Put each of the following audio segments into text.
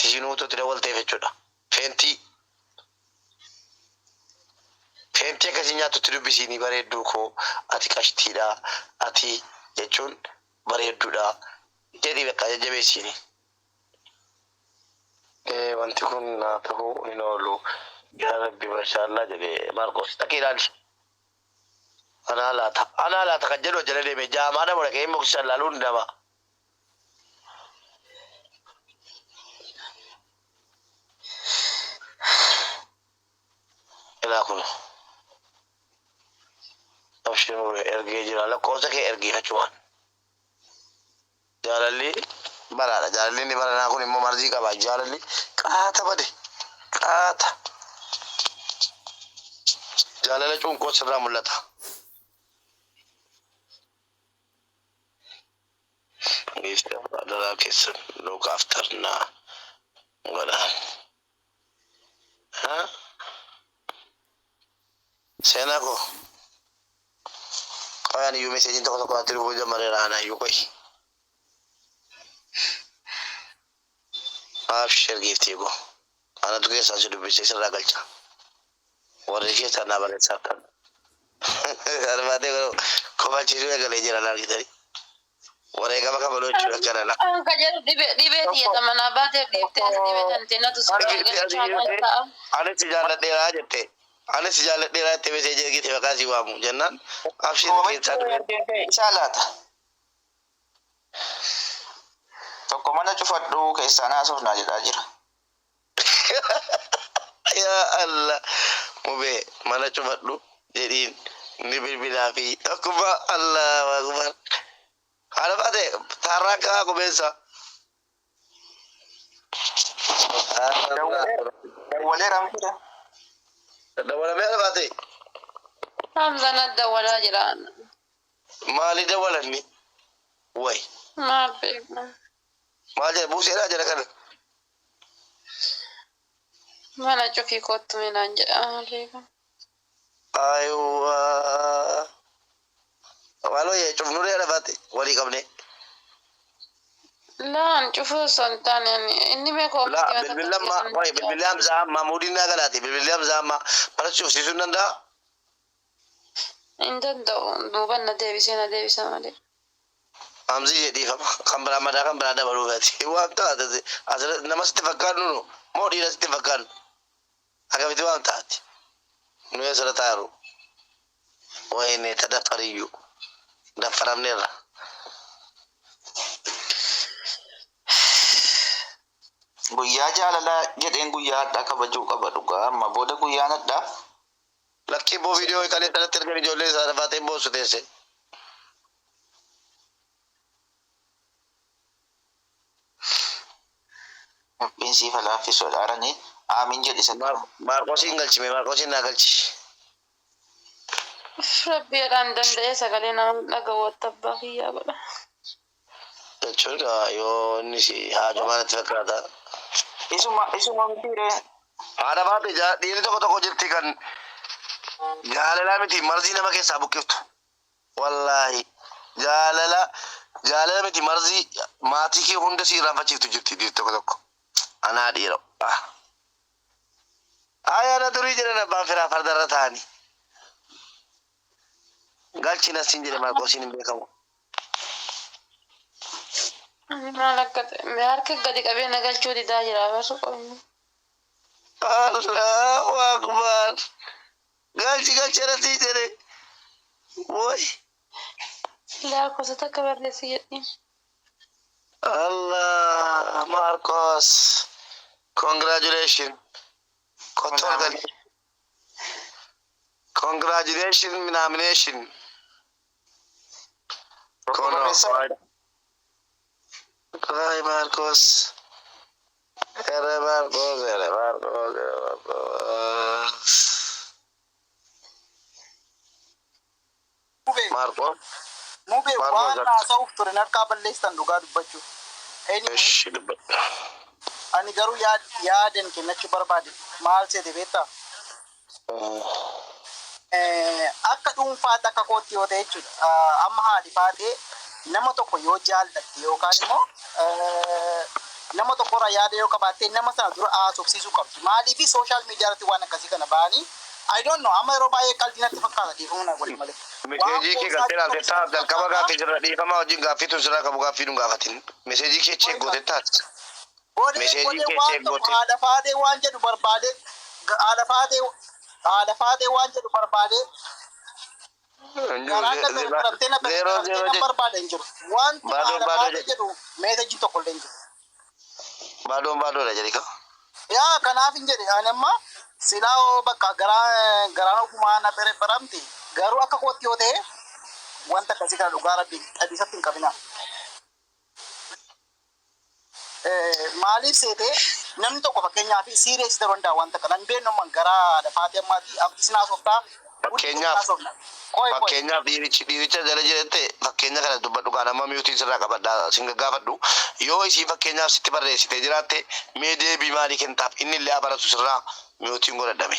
nyaatti isiinuu utuu itti dawwalteef jechuudha. Feentii. Feentii akkasii nyaattutti dubbisiinii bareedduu koo ati qashtiidha ati jechuun bareedduudha jedhii bakka jajjabeessiini. Ee wanti kun naa tahuu hin oolu yaa rabbi mashaallaa jedhe maarqos dhaqii ilaali. Anaa laata anaa laata kan jedhu jala deeme jaamaadha moo dhaqee inbox isaa ilaaluu hin dama. Ilaa kun abshir mube ergee jira lakkoofsa kee ergii achumaan. Jaalalli balaadha. Jaalalli inni baranaa kun immoo marzii qaba. Jaalalli qaata bade. Qaata. Jaalala cunqoo sirraa mul'ata. Giiftii adaraa keessan look after naa godha. Ha? Seenaa koo. Qoy ani iyyuu meseejiin tokko tokko natti dhufuu jammareera ana iyyuu qoy. Abshir giiftii koo. Anatu keessaan si dubbisee sirraa galcha. Warri keessaan naa barreessaa akkan. Arbaatee kofalchiisuu eegalee jira na argitanii. Wareegama kabaluu jechuudha akkana la. An ka jedhu dhibee dhibee tiyya ta manaa baateef dhiiftee as dhibee tante natu sirraa galchaa maal ta'a? Anis si jaalladheeraa jette. Anis si jaalladheeraa jettee meseejii ergite maqaa si waamu jennaan abshir keessaa Koomentii dhufe. ergee isaa laata? Tokko mana cufadhu keessaan haasofnaa jedhaa jira. Yaa Allah mubee mana cufadhu jedhiin ni bilbilaa fi akkuma Allahu akbar. Haadha baate taarraan ka'aa qubeensa. Dawwaleera miti. Dawwalamee haadha baate Hamza na dawwalaa jira. maali dawwalanni way Maal beekna? maal jedha buuseedhaa jedha kana. Mana cufii kottu mee naan jedha maal beeka. Ayiwaa. Maaloo yee cufnuree haadha baate walii qabnee. Laan cufuu osoo hin taane ani inni mee La koomistii mata bilbilli amma wayi bilbilli Hamzaa amma muudiin naa galaati bilbilli Hamzaa amma mana cufsiisuu hin danda'a. Hin danda'u duuban na deebisee na deebisa malee. Hamziye dhiifama kan biraa madaa kan biraa dabaluu feeti waan taate asirratti nama sitti fakkaannu nu moo dhiira sitti fakkaannu akkamitti waan taate nu asirra taaru wayne tadaffariyyu daffaramneerra. Guyyaa jaalalaa jedheen guyyaa hadhaa kabajuu qaba dhugaa amma booda guyyaan hadhaa Lakkii boo viidiyoo kalee sanatti ergan ijoollee isaa lafaateen boossu teesse. Rabbiin siif haa laaffisu adhaaranii aamiin jedhi isa kana. Maarqosiin galchi mee maarqosiin naa galchi. Uff rabbi jedhaan danda'ee sagalee nama hin dhaga'u watta abbaa kiyyaa godha. Jechuun egaa yoo inni si haajomaa natti fakkaata. Isuma isuma mitii ree. Haadha baate jaa dhiirri tokko tokko jirti kan jaalalaa miti marzii nama keessaa buqqiftu. Wallaahi jaalala jaalala miti marzii maatii kee hunda si irraanfachiiftu jirti dhiirri tokko tokko. Anaa dhiira. Ah. Ayyaana durii jedhan abbaan firaa fardarra taa'anii. Galchi na siin jedhe Maarqoosiin hin beekamu. Ani maal akka ta'e harka gadi qabee na galchuu didaa jira barri qoyni. Allahu Akbar. Galchi galchi ana siin jedhe. Woy. Lakkoofsa takka barreessi jedhiin. Allah Maarqoos. Congratulations. Kottu ol gali. Congratulations nomination. Tokko barreessaa. Ay Marcos. Ere Marcos, ere Marcos, ere Marcos. Mubee, Marcos. mubee Marcos waan akka. haasa'uuf ture narkaa balleessitan dhugaa dubbachuuf. Anyway, Eshi dubbadha. ani garuu yaadan kennachuu barbaade maal seete beektaa? Akka dhuunfaatti akka kootti yoo ta'e jechuudha. Amma haadhi faatee nama tokko yoo jaallatte yookaan immoo Nama tokkorraa yaada yoo qabaatte nama sana dura haasofsiisuu qabdi. Maaliif social media irratti waan akkasii kana ba'anii, I don't know, amma yeroo baay'ee qalbii natti fakkaata, dhiifama na godhi malee. Waan Message kee qoosaa galtee ilaaltettaa jalqaba gaaffii fakkaata. sirra dhiifama wajjin gaaffii tun sirraa qabu gaaffii nun gaafatin. Message kee check goote taat. Godhee Message godhee kee waan check tokko goote. Haadha faatee waan jedhu barbaade, haadha faatee, haadha faatee waan jedhu barbaade, garaan na gargaramtee na Zero gargaramtee zero na jedhe. barbaade hin jiru. Wanti Baadoo haadha baadoo faatee jedhe. jedhu message tokko illee hin jiru. Baadoon baadoodha jedhi ka. Yaa, kanaaf hin jedhe. Ani amma silaa hoo bakka garaa garaan ofumaa na pere-peramte, garuu akka kootti yoo ta'e wanta akkasii kana dhugaa rabbi dhabiisatti hin qabina. Maaliif seete, namni tokko fakkeenyaaf serious ta'uu danda'a wanta kana hin beeknu, amma garaa haadha faatee ammaati abdii sinaa sooftaa. Fakkeenyaaf Qoy qoy. Fakkeenyaaf dhiiricha jala jirette fakkeenya kana dubbadhu kaan amma mute sirraa qabadha sin gaggaafadhu. Yoo isii fakkeenyaaf sitti barreessitee jiraatte, mee deebii maalii kennitaaf? Inni illee haa baratu, sirraa mute godhadhame.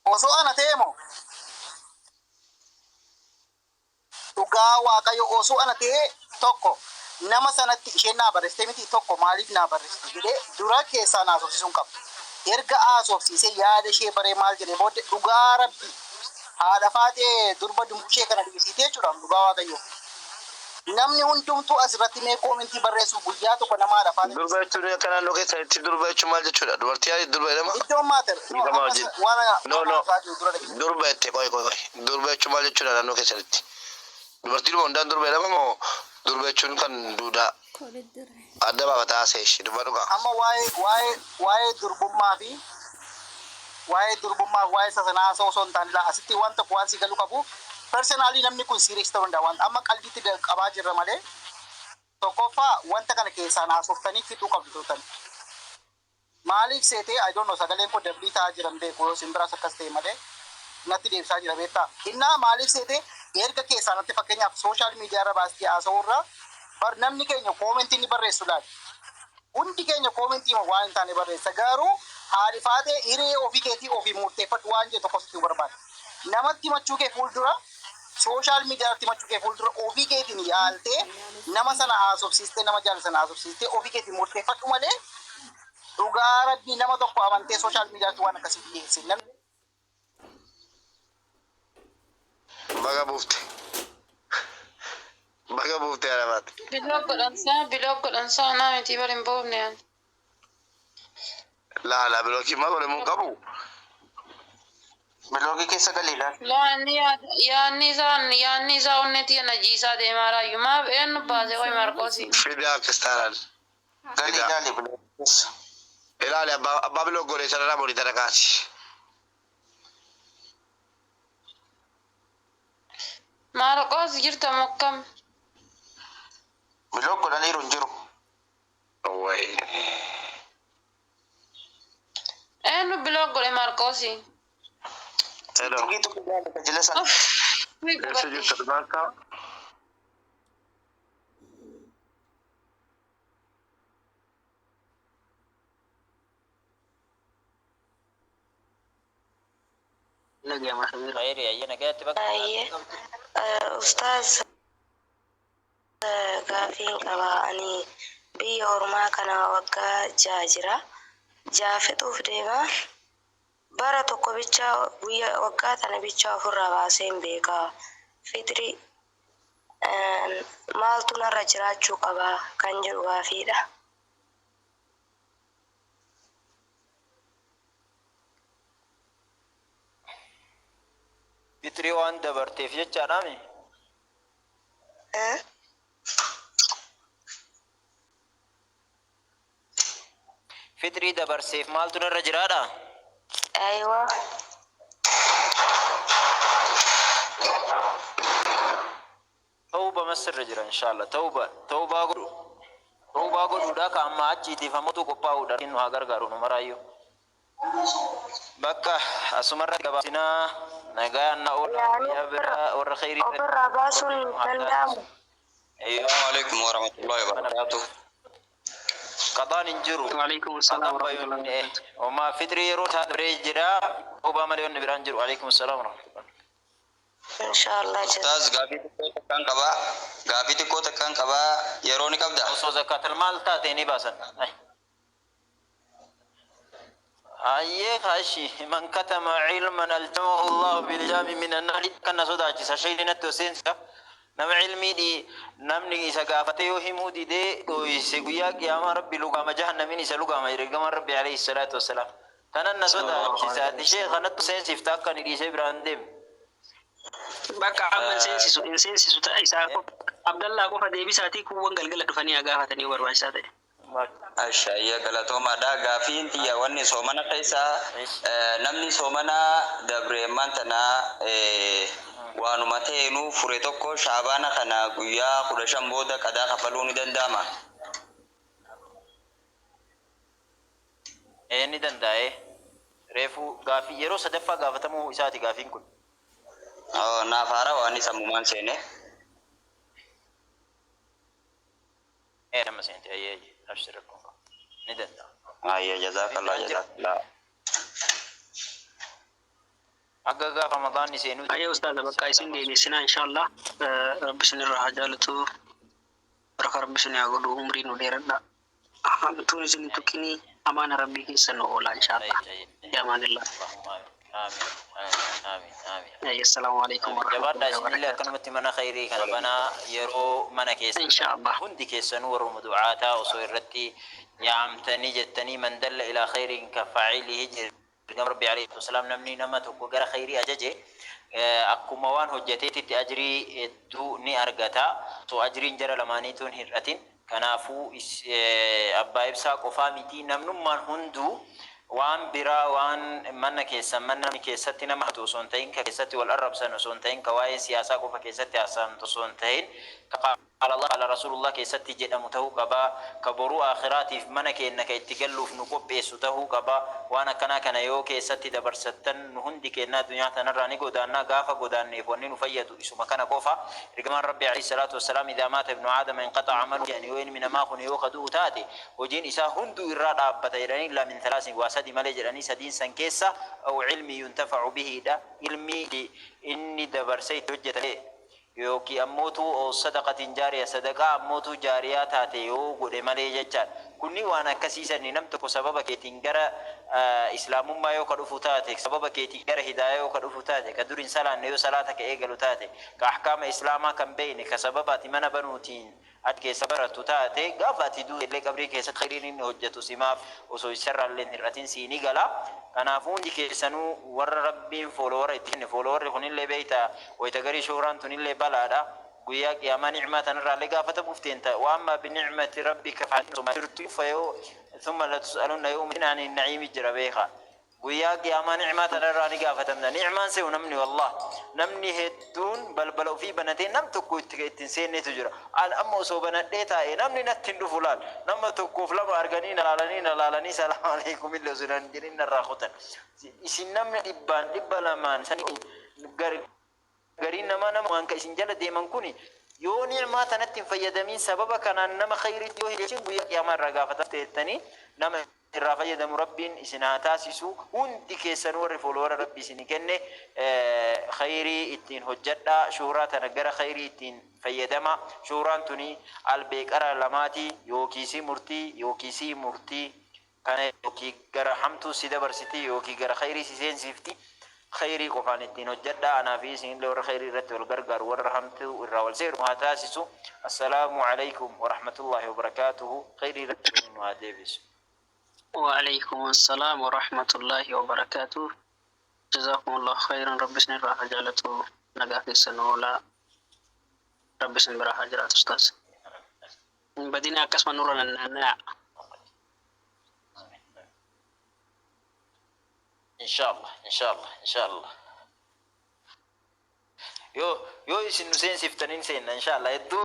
Osoo ana ta'e moo, dhugaa waaqayyo, osoo ana ta'e, tokko nama sanatti isheen naa barreessite miti, tokko maaliif naa barreessite jedhee dura keessaa naa haasofsiisuu hin qabu. Erga haasofsiisee yaada ishee baree maal jedhee booddee, dhugaa rabbi, haadha faatee durba dumbushee kana dhiisiitee jechuudha, dhugaa waaqayyo. Namni hundumtuu asirratti mee comment barreessu guyyaa tokko nama haadha faatee Durba jechuun akka naannoo keessanitti durba jechuun maal jechuudha? Dubartii yaadi durba jedhama? Iddoon maater. Dhiifama wajjin. Waan No, no. waan jiru dura dhaggeeffatu. Durba jette, qoy qoy qoy. Durba jechuun maal jechuudha naannoo keessanitti? Dubartii hundaan durba jedhama moo durba jechuun kan duudaa adda baafataa seeshi dubbadhu kaa. Amma waa'ee durbummaa fi waa'ee durbummaa fi waa'ee sanaa haasa'u osoo hin taane, laa, asitti waan tokko waan si galuu qabu, personally namni kun serious ta'uu danda'a. Waan amma qalbiitti qabaa jirra malee, tokkoffaa wanta kana keessaan haasoftanii fixuu qabdu turtan. Maaliif seetee, I don't know, sagaleen koo dablii ta'aa jiran beeku, yoo isin biraas akkas ta'e malee natti deebisaa jira beektaa. Innaa maaliif seetee, erga keessaa natti fakkeenyaaf social media irra baastee haasa'uu irra bar namni keenya comment inni barreessu laali. Hundi keenya comment waan hin taane barreessa, garuu haadhi faatee hiree ofii keetii ofii murteeffadhu waan jedhu tokko sitti barbaada. Namatti himachuu kee fuuldura, social media irratti himachuu kee fuuldura, ofii keetiin yaaltee nama sana haasofsiistee, nama jaala sana haasofsiistee ofii keetiin murteeffadhu malee, dhugaa rabbii, nama tokko amantee social media irratti waan akkasii dhiyeesse. Namni Baga buufte. Baga buufte haadha. Block godhansaa, block godhansaa, naa miti bari hin boofne ani. Laala, block maa godhamuu hin qabu. Block keessa galii ilaali. Laa, inni yaadni isaa onnee tiyya na jiisaa deemaa raayyuu maaf eenyu baase way Marqoosi. Fidaa akkas taanaan. Galii Fidaa. ilaali block keessa. Ilaali, abbaa block godhee sanarraa monitor kaasi. Marqoos jirta mokkam. Block godhaniiru, hin jiru. Wayi. Eenyu block godhe Marqoosi? Hello. Xixiqqii tokko ilaali ka jila sana. Eessa jirta dhugaansaa? Baay'ee ustaaz, gaafiin qaba. Ani biyya ormaa kana waggaa 6 jira, 6 fixuuf deema. Bara tokko bicha, guyya waggaa tana bicha ofirraa baasee hin beeka. Fixri maaltu narra jiraachuu qaba kan jedhu gaafiidha. Fixrii waan dabarteef jechaadhaami. Eh? Fixrii dabarseef maaltu narra jiraadha? Aywa. Tawba masirra jira inshallah. Tawba tawbaa godhu. Tawbaa godhuudha ka amma achiitiif ammoo qophaa'uudha. Nu haa gargaaru nu maraayyuu. Bakka asumarra gabaabsinaa, nagaan na oola, Yaani guyyaa biraa warra khayrii ofirraa baasuun hin danda'amu. السلام عليكم ورحمة الله وبركاته. Qadaan hin jiru. وعليكم السلام Qadaan ورحمة الله baay'ee وبركاته. Homaa fixrii yeroo taa dabree jira. Tawbaa malee wanni biraan jiru. Alaikum salaam warahmatullah. Inshaallah. Ustaaz, gaafii xiqqoo takkaan qabaa. Gaafii xiqqoo takkaan qabaa. Yeroo ni qabdaa? Osoo zakkaatal maal taate ni baasan. Ay. Ayyee kaashi man katama ilman aljamahu Allahu bilijami min annaari kan na sodaachisa shayni natti oseensa nama ilmii dhi namni isa gaafate yoo himuu didee dhoyse guyyaa qiyaamaa Rabbi lugaama jahannamiin isa lugaama jedhe ergamaan Rabbi alayhi salaatu wassalaam tanan na sodaachisa ati sheekha natti seensifta akka ani dhiisee biraan deemne. Bakka amma hin seensisu hin seensisu ta'a isaa qofa Abdallaa qofa deebisaatii kuuwwan galgala dhufanii haa gaafatanii yoo barbaachisaa ta'e. Ashayya galatoomaadha. Gaafiin tiyya wanni soomana keessa namni soomana dabre ammaan tana waanuma ta'eenuu fure tokko shaabaana kana guyyaa 15 booda qadaa kafaluu ni danda'ama? Ee ni danda'a ee. Reefu gaafii yeroo sadaffaa gaafatamuu isaati gaafiin kun. Naaf haarawa anis ammumaan seene. Ee amma seente ayyee ayyee abshir rakkoon qabu ni danda'a. Ayyee jazaakallah Miidhaan jira. jazaakallah. Hanga gaafa ramadaanni seenuuti Ayyee ustaaza bakka isin deebisina inshallah rabbi isin irraa haa jaalatu baraka rabbi isin haa godhu umrii nu dheeradha hamtuun isin hin tuqinii amaana rabbii keessa nu oola inshallah fi amaanillah. Allahumma amiin amiin amiin amiin. Ayyee assalaamu alaikum Amiin. Jabaadhaa warahmatullahi isinillee wabarakatuh. akkanumatti mana khayrii kana banaa yeroo mana keessan Inshallah. hundi keessanuu warruma du'aataa osoo irratti yaamtanii jettanii man dalla ilaa khayriin ka faa'ilihi jedhe ergamaan Rabbii alayhi salaatu wassalaam namni nama tokko gara khayrii ajaje akkuma waan hojjateetitti ajrii hedduu ni argata osoo ajriin jara lamaaniituu hin hir'atin kanaafuu abbaa ibsaa qofaa mitii namnummaan hunduu Waan biraa waan mana keessan mana keessatti nama hatu osoo hin tahin, ka keessatti wal arrabsan osoo hin tahin, ka waa'ee siyaasaa qofa keessatti haasa'amtu osoo hin tahin, ka qaala Allah qaala Rasuulullah keessatti jedhamu tahuu qaba, ka boruu aakhiraatiif mana keenna ka itti galluuf nu qopheessu tahuu qaba. Waan akkanaa kana yoo keessatti dabarsattan nu hundi keennaa addunyaa tanarraa ni godaanna, gaafa godaanneef wanni nu fayyadu isuma kana qofa. Ergamaan Rabbii aleyhi salaatu wassalaam idhaa maata ibnu aadama inqaxa'a amaluhu jedhan yoo ilmi namaa kuni yoo ka du'u taate Hojiin isaa hunduu irraa dhaabbata jedhanii illaa min thalaasin waa sadi malee jedhanii sadiin san keessa aw ilmi yuntafa'u bihi dha ilmii inni dabarsee itti hojjatame yookii ammootuu aw sadaqatin jaariya sadaqaa ammootuu jaariyaa taate yoo godhe malee jechaadha. Kunniin waan akkasii sani nam tokko sababa keetiin gara islaamummaa yoo ka dhufu taate sababa keetiin gara hidaayaa yoo ka dhufu taate ka dur hin salaanne yoo salaata ka eegalu taate ka ahkaama islaamaa kan beeyne ka sababa ati mana banuutiin ati keessa baratu taate gaafa ati duute illee qabrii keessatti khayriin inni hojjatu simaaf osoo isarraa illee hin hir'atin sii ni gala. Kanaafuu hundi keessanuu warra Rabbiin foolowara itti kenne foolowarri kunillee beeyta wayta garii shuhraan tunillee balaadha. Guyyaa qiyaamaa ni'maa tanarraa illee gaafatamuuf teenta. Wa ammaa binicmati rabbika fahaddis osoma jirtu fayoo thumma latus'alunna yawma idhin ani na'iimi jira beekaa. Guyyaa qiyaamaa ni'maa tana irraa ni gaafatamna. Ni'maan se'u namni wallaah. Namni hedduun balbala ufii banatee nam tokko itti ka itti hin seennetu jira. An amma osoo banadhee taa'ee namni natti hin dhufu laal. Nama tokkoof lama arganii na laalanii na laalanii salaam aleykum illee osoo naan hin jedhin narraa kutan. Isin namni dhibbaan 200n sanii ol Gariin namaa nama waan ka isin jala deeman kuni yoo ni'maa tanatti hin fayyadamiin sababa kanaan nama khayriitti yoo hin geessin guyyaa qiyaamaa irraa gaafatamtu teettanii nama irraa fayyadamu Rabbiin isin haa taasisu hundi keessanuu warri followera Rabbi isini kenne khayrii ittiin hojjadhaa shuhraa tana gara khayrii ittiin fayyadama shuhraan tuni albee qara lamaati yookii si murtii yookii si murtii Kana yookii gara hamtuu si dabarsiti yookii gara khayrii si seensifti. Khayrii qofaan ittiin hojjadhaa. Anaa fi isinillee warra khayrii irratti wal gargaaru, warra hamtuu irraa wal seeru nu haa taasisu. Assalaamu aleykum warahmatullaahi wabarakaatuhu. Khayrii irratti waliin nu haa deebisu. Wa'aleykum Assalaam warahmatullaahi wabarakaatuh Jazaakumullaahu khayran Rabbi isinirraa haa jaalatu nagaa keessan oolaa Rabbi isin biraa haa jiraatu ustaaz. Hin badinaa akkasuma nurra nannaanna'aa. Inshallah inshallah inshallah yoo yoo isin nu seensiftan hin seenna inshallah hedduu.